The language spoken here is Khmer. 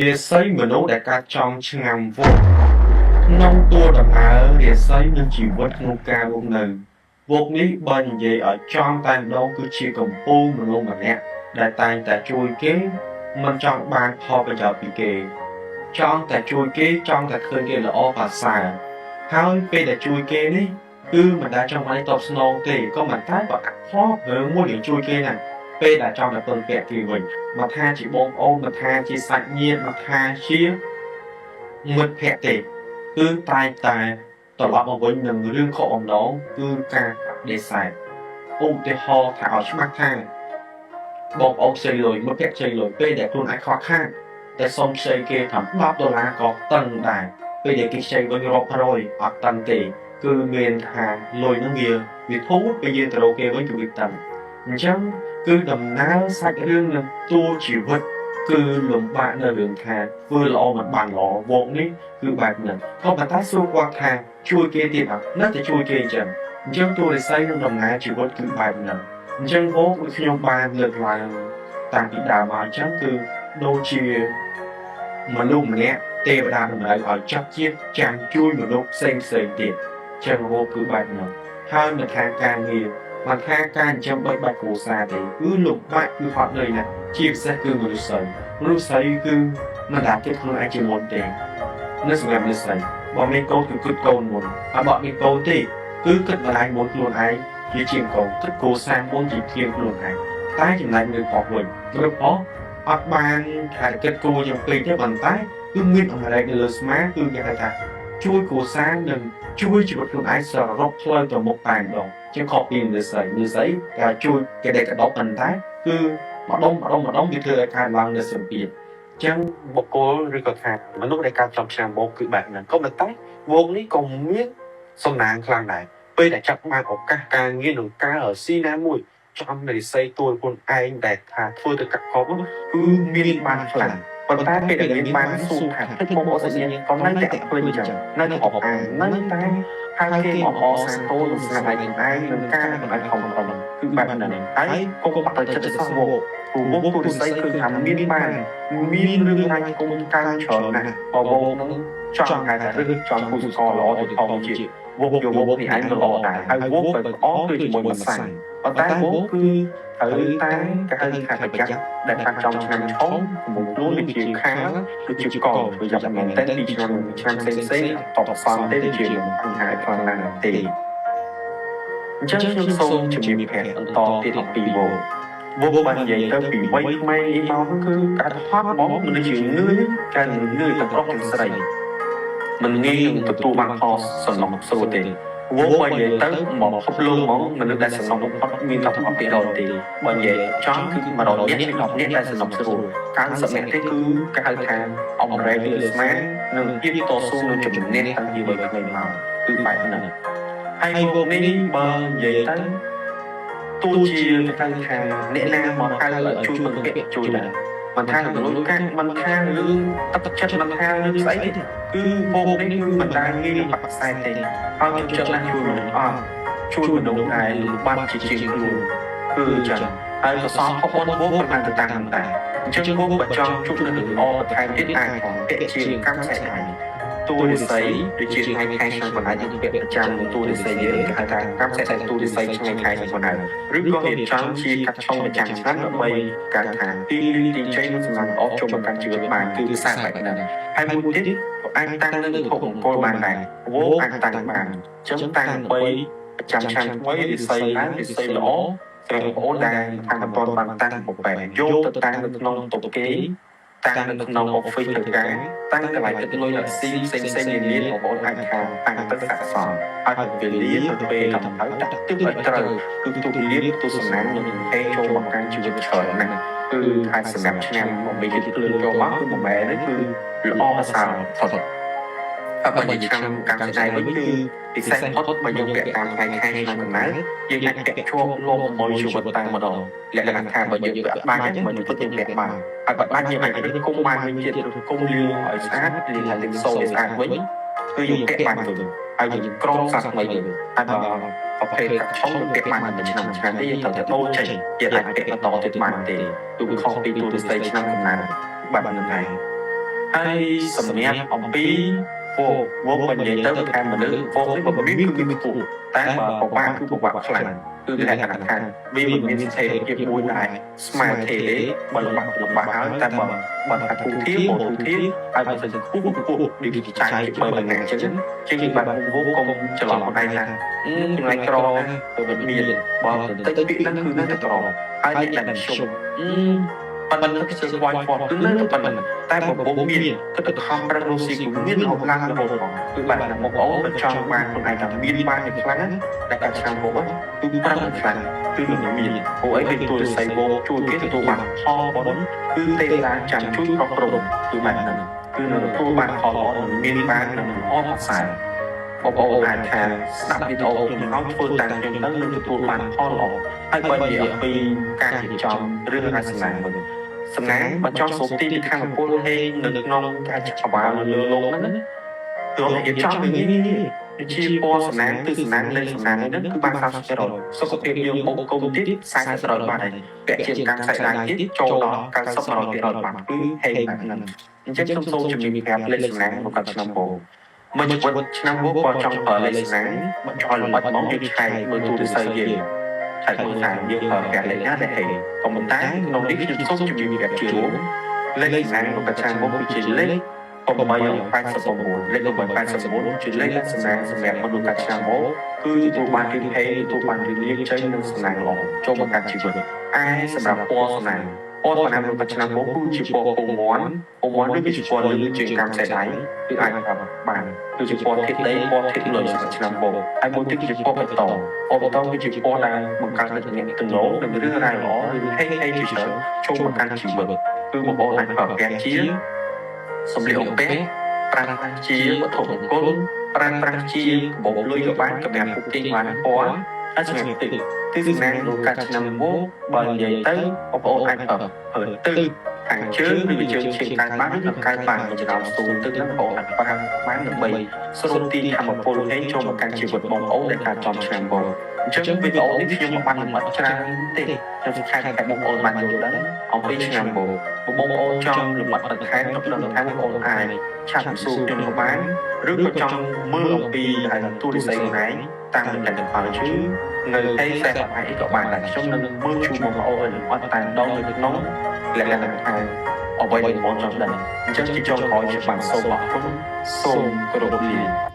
រាសីមនុស្សដែលកើតចំឆ្នាំវកក្នុងតួដំណើររាសីនិងជីវិតក្នុងការរស់នៅវកនេះបើនិយាយឲ្យចំតែម្ដងគឺជាកំពូលមនុស្សម្នាក់ដែលតែងតែជួយគេមិនចង់បានផលប្រយោជន៍ពីគេចង់តែជួយគេចង់តែឃើញគេល្អប្រសើរហើយពេលដែលជួយគេនេះគឺមិនដែលចង់បានតបស្នងទេក៏មិនតែបើអត់ផលរឿងមួយដែលជួយគេហ្នឹងពេលដែលចង់តែពឹងពាក់គេវិញ មកថាជាបងប្អូនមកថាជាសាច់ញាតិមកថាជាមិត្តភក្តិទេគឺតែងតែត្រឡប់មកវិញនឹងរឿងខុសបំណងគឺការបដិសេធឧទាហរណ៍ថាឲ្យច្បាស់ថាបងប្អូនខ្ចីលុយមិត្តភក្តិខ្ចីលុយពេលដែលខ្លួនឯងខ្វះខាតតែសុំខ្ចីគេថា10ដុល្លារក៏តឹងដែរពេលដែលគេខ្ចីវិញរាប់រយអត់តឹងទេគឺមានថាលុយហ្នឹងវាធូរពេលយើងទៅរកគេវិញគឺវាតឹងអញ្ចឹង គឺដំណើរសាច់រឿងនិងតួជីវិតគឺលំបាកនៅរឿងថាធ្វើល្អមិនបានល្អវកនេះគឺបែបហ្នឹងក៏ប៉ុន្តែសួរគាត់ថាជួយគេទៀតអត់នៅតែជួយគេអញ្ចឹងអញ្ចឹងតួរិស័យនិងដំណើរជីវិតគឺបែបហ្នឹងអញ្ចឹងវកដូចខ្ញុំបានលើកឡើងតាំងពីដើមមកអញ្ចឹងគឺដូចជាមនុស្សម្នាក់ទេវតាតម្រូវឲ្យចាប់ជាតិចាំជួយមនុស្សផ្សេងផ្សេងទៀតអញ្ចឹងវកគឺបែបហ្នឹងហើយមិនថាការងារ មិនថាការចិញ្ចឹមបីបាច់គ្រួសារទេគឺលំបាកគឺហត់នឿយណាស់ជាពិសេសគឺមនុស្សស្រីមនុស្សស្រីគឺមិនដែលគិតខ្លួនឯងជាមុនទេនៅសម្រាប់មនុស្សស្រីបើមានកូនគឺគិតកូនមុនហើយបើអត់មានកូនទេគឺគិតម្ដាយមុនខ្លួនឯងជាជាងកូនគិតគ្រួសារមុនជាជាងខ្លួនឯងតែចំណែកមនុស្សប្រុសវិញមនុស្សប្រុសអត់បានថាគិតគូរយ៉ាងពេកទេប៉ុន្តែគឺមានអំណាចនៅលើស្មាគឺគេហៅថាជួយគ្រួសារនិងជួយជីវិតខ្លួនឯងសរុបផ្លូវទៅមុខតែម្ដង ជាងខុសពីមនុស្សស្រីមនុស្សស្រីគេជួយគេដេកកដប់ប៉ុន្តែគឺម្ដុំម្ដុំម្ដុំវាធ្វើឲ្យកើតឡើងនៅសម្ពាធអញ្ចឹងបុគ្គលឬក៏ថាមនុស្សដែលកើតចំឆ្នាំវោកគឺបែបហ្នឹងក៏ប៉ុន្តែវោកនេះក៏មានសំណាងខ្លាំងដែរពេលដែលចាប់បានឱកាសការងារនិងការរកស៊ីណាមួយចំនិស័យទួខ្លួនឯងដែលថាធ្វើទៅកាក់កបគឺមានបានខ្លាំងប៉ុន្តែពេលដែលមានបានសួរថាភ្លេចបងប្អូនសាច់ញាតិក៏នៅតែភ្លេចអញ្ចឹងនៅតែអបអាននៅតែ ហើយគេអបអរសាទរនឹងស្នាដៃខ្លួនឯងនិងការខ្លួនឯងខំប្រឹងគឺបែបហ្នឹងហើយកុំបាក់ទៅចិត្តសោះវោកព្រោះវោកទូរិស័យគឺថាមានបានមានរឿងរ៉ាវគុំកើច្រើនណាស់បើវោកហ្នឹងចង់ហៅថាឬចង់គូសកលល្អទៅផងជាវោកយកវោកនេះឯងក៏ល្អដែរហើយវោកទៅល្អគឺជាមួយមួយសាំប៉ុន្តែវោកគឺត្រូវតែគេហៅថាប្រយ័ត្នដែលបានចំឆ្នាំឆុងក្នុងខ្លួនដូចជាខាលដូចជាកប្រយ័ត្នមែនតើពីឆ្នាំឆ្នាំផ្សេងផ្សេងតបសំទេដូចជាបញ្ហាខ្លាំងណាស់ទេអញ្ចឹងខ្ញុំសូមជម្រាបប្រាប់បន្តទៀតអំពីវោវោបាននិយាយទៅពីវ័យក្មេងអីមកគឺការហត់ហ្មងមនុស្សជាងឿយការងឿយទាំងប្រុសទាំងស្រីមិនងាយនឹងទទួលបានផលសំណុកស្រួលទេវោបើនិយាយទៅមកភពលោកហ្មងមនុស្សដែលសំណុកបំផុតមានតែ10%ទេបើនិយាយចំគឺ100នាក់មាន10នាក់ដែលសំណុកស្រួល90នាក់ទេគឺគេហៅថាអំរែកលើស្មានិងភាពតស៊ូនឹងជំនះតាំងពីវ័យក្មេងមកគឺបែបហ្នឹងហើយវោនេះបើនិយាយទៅទោះជាគេហៅថាអ្នកណាមកហៅឲ្យជួយពឹងពាក់ជួយដែរមិនថារឿងលុយកាក់មិនថារឿងទឹកចិត្តមិនថារឿងស្អីទេគឺវោនេះគឺមិនដែលងាយនឹងបាក់ខ្សែទេហើយខ្ញុំចិត្តណាស់ជួយមនុស្សអស់ជួយមនុស្សដែលបាត់ជាជាងខ្លួនគឺចឹងហើយក៏សមផុសវោក៏បានទៅតាមដែរអញ្ចឹងវោបើចង់ជួបនឹងល្អបន្ថែមទៀតអាចពាក់ជាកម្មខ្សែដៃតួរិស័យដូចជាថ្ងៃខែឆ្នាំបណ្ដាញយើងពាក់ប្រចាំតួរិស័យយើងគេហៅថាកម្មខ្សែដៃតួរិស័យថ្ងៃខែឆ្នាំបណ្ដាញឬក៏រៀបចំជាកាត់ឆុងប្រចាំឆ្នាំដើម្បីការថាទីលីទីជ័យនិងសំណាងល្អចូលមកកាន់ជីវិតបានគឺខ្សែបែបហ្នឹងហើយមួយទៀតក៏អាចតាំងនៅវត្ថុមង្គលបានដែរវោអាចតាំងបានអញ្ចឹងតាំងដើម្បីប្រចាំឆ្នាំថ្មីរិស័យឡើងរិស័យល្អសម្រាប់បងប្អូនដែលខាងតំបន់បានតាំងប្របែយកទៅតាំងនៅក្នុងតុគេតាំងនៅក្នុង office ធ្វើការតាំងកន្លែងទឹកលុយលស៊ីផ្សេងផ្សេងនានាបងប្អូនអាចថាតាំងទៅស័ក្តិសមហើយវេលាទៅពេលតាមទៅដាក់ទឹកឲ្យត្រូវគឺទូលាបទូសំណាងនឹងហេចូលមកកាន់ជីវិតច្រើនណាស់គឺអាចសម្រាប់ឆ្នាំមកមីភ្លើងចូលមកគឺមួយម៉ែនេះគឺល្អប្រសើរផុតហើយបើនិយាយឆ្នាំកម្មស្ដាយវិញគឺពិសេសផុតបើយើងពាក់តាមថ្ងៃខែឆ្នាំកំណើតយើងអាចពាក់ជាប់លំមួយជីវិតតែម្ដងលក្ខណៈថាបើយើងពាក់បានបើយើងពិតយើងពាក់បានហើយបើបានយើងអាចរឹកគុំបានវិញទៀតឬគុំលាងឲ្យស្អាតលាងឲ្យលាងសូឲ្យស្អាតវិញគឺយើងពាក់បានវិញហើយយើងក្រងសាថ្មីវិញហើយបើប្រភេទកាត់ឆុងពាក់បានមួយឆ្នាំឆ្នាំនេះយើងត្រូវតែដូរចេញទៀតអាចពាក់បន្តទៀតបានទេគឺខុសពីទូរិស័យឆ្នាំកំណើតបែបហ្នឹងឯង។ ហើយសម្រាប់អំពីវោវោបើនិយាយទៅថាមនុស្សវោនេះបើមានគឺមានខ្ពស់តែបើពិបាកគឺពិបាកខ្លាំងគឺលក្ខណៈថាវាមិនមានស្ថិរភាពមួយដែរស្មើទេទេបើលំបាកលំបាកហើយតែបើបើថាទូធាបើទូធាហើយបើសិនជាខ្ពស់ខ្ពស់ដូចជាចាយជា3បណ្ណាអញ្ចឹងជាងបែបវោកុំច្រឡំខ្លួនឯងថាចំណែកក្រណាទៅវាមានបើតិចពាក្យហ្នឹងគឺនៅតែក្រហើយអ្នកដែលខ្ញុំប៉ុណ្ណឹងគឺស្វាយហ្វគឺនៅតែប៉ុណ្ណឹងតែបើពុំមានគឺទៅខំប្រឹងរកស៊ីគឺមានរហូតឡើងរហូតផងគឺបែបហ្នឹងបងប្អូនបើចង់បានខ្លួនឯងថាមានបានយ៉ាងខ្លាំងណាតែការឆ្នាំមុខគឺប្រឹងខ្លាំងគឺនឹងមានព្រោះអីគេទួលសៃបោជួយគេទទួលបានផលបុណ្យគឺទេវតាចាំជួយប្រព្រំគឺបែបហ្នឹងគឺនឹងទទួលបានផលល្អនឹងមានបាននឹងល្អប្រសើរបងប្អូនអាចថាស្ដាប់វីដេអូខ្ញុំហើយធ្វើតាមខ្ញុំទៅនឹងទទួលបានផលល្អហើយបើនិយាយអំពីការរៀបចំរឿងអាសនៈវិញសំណាងបើចង់សូមទីពីខាងពលហេងនៅក្នុងការចក្រវាលលើលោកហ្នឹងគឺរៀបចំពីនេះនេះជាពណ៌សំណាងទិសសំណាងលេខសំណាងនេះគឺបាន30%សុខភាពយើងបូកគុំទៀត40%បានហើយពាក់ជាកម្មសាច់ដៃទៀតចូលដល់90% 100%បានគឺហេងបែបហ្នឹងអញ្ចឹងខ្ញុំសូមជំរាបប្រាប់លេខសំណាងរបស់កាត់ឆ្នាំពោមួយជីវិតឆ្នាំវបើចង់ប្រើលេខសំណាងបើចង់លម្អិតមកយើងឆែកមើលទូរស័ព្ទយើងឆែកមើលថាយើងប្រើប្រាស់លេខណាដែលហេងក៏ប៉ុន្តែក្នុងនេះខ្ញុំសូមជំរាបប្រាប់ជារួមលេខសំណាងរបស់ឆ្នាំវគឺជាលេខ889លេខ889ជាលេខសំណាងសម្រាប់មនុស្សកាត់ឆ្នាំមកគឺទទួលបានរីហេទទួលបានរីលាជ័យនិងសំណាងល្អចូលមកកាន់ជីវិតឯសម្រាប់ពណ៌សំណាងពណ៌សំណាងរបស់ឆ្នាំមកគឺជាពណ៌ពងមាន់ពងមាន់នេះគឺជាពណ៌លឿងជាងកម្មខ្សែដៃគឺអាចប្រើបានគឺជាពណ៌ធាតុដីពណ៌ធាតុលុយសម្រាប់ឆ្នាំមកហើយមួយទៀតគឺជាពណ៌បៃតងពណ៌បៃតងគឺជាពណ៌ដែលបង្កើតនូវទំនាក់ទំនងនិងរឿងរ៉ាវល្អឬហេហេជាច្រើនចូលមកកាន់ជីវិតគឺបងប្អូនអាចប្រើប្រាស់ជាសម្លៀកបំពាក់ប្រើប្រាស់ជាវត្ថុមង្គលប្រើប្រាស់ជាកាបូបលុយក៏បានកម្រាលពុកទាញបានពណ៌ហើយសម្រាប់ទឹកទិសសំណាងក្នុងកាត់ឆ្នាំមកបើនិយាយទៅបងប្អូនអាចប្រើទឹកខាងជើងឬជើងឈៀងកើតបានឬក៏កើតបានចំណោមស្ទូងទឹកហ្នឹងបងប្អូនអាចប្រើបានដើម្បីស្រូបទីធម្មពលហេងចូលមកកាន់ជីវិតបងប្អូនដែលការចំឆ្នាំមកអញ្ចឹងវីដេអូនេះខ្ញុំមិនបានលម្អិតច្រើនទេខ្ញុំសង្ខេបតែបងប្អូនបានយល់ដឹងអំពីឆ្នាំមកបងប្អូនចង់លម្អិតបន្ថែមទៅដល់ថែមបងប្អូនអាចឆាតសួរខ្ញុំក៏បានឬក៏ចង់មើលអំពីហើយទូរស័ព្ទខ្លួនឯងតាមលក្ខណៈផលជឿនៅឯខ្សែអីក៏បានដែរខ្ញុំនឹងមើលជូនបងប្អូនឲ្យលម្អិតតែម្ដងនៅក្នុងលក្ខណៈថាអ្វីដែលបងប្អូនចង់ដឹងអញ្ចឹងជាចុងក្រោយខ្ញុំបាទសូមអរគុណសូមគោរពលា។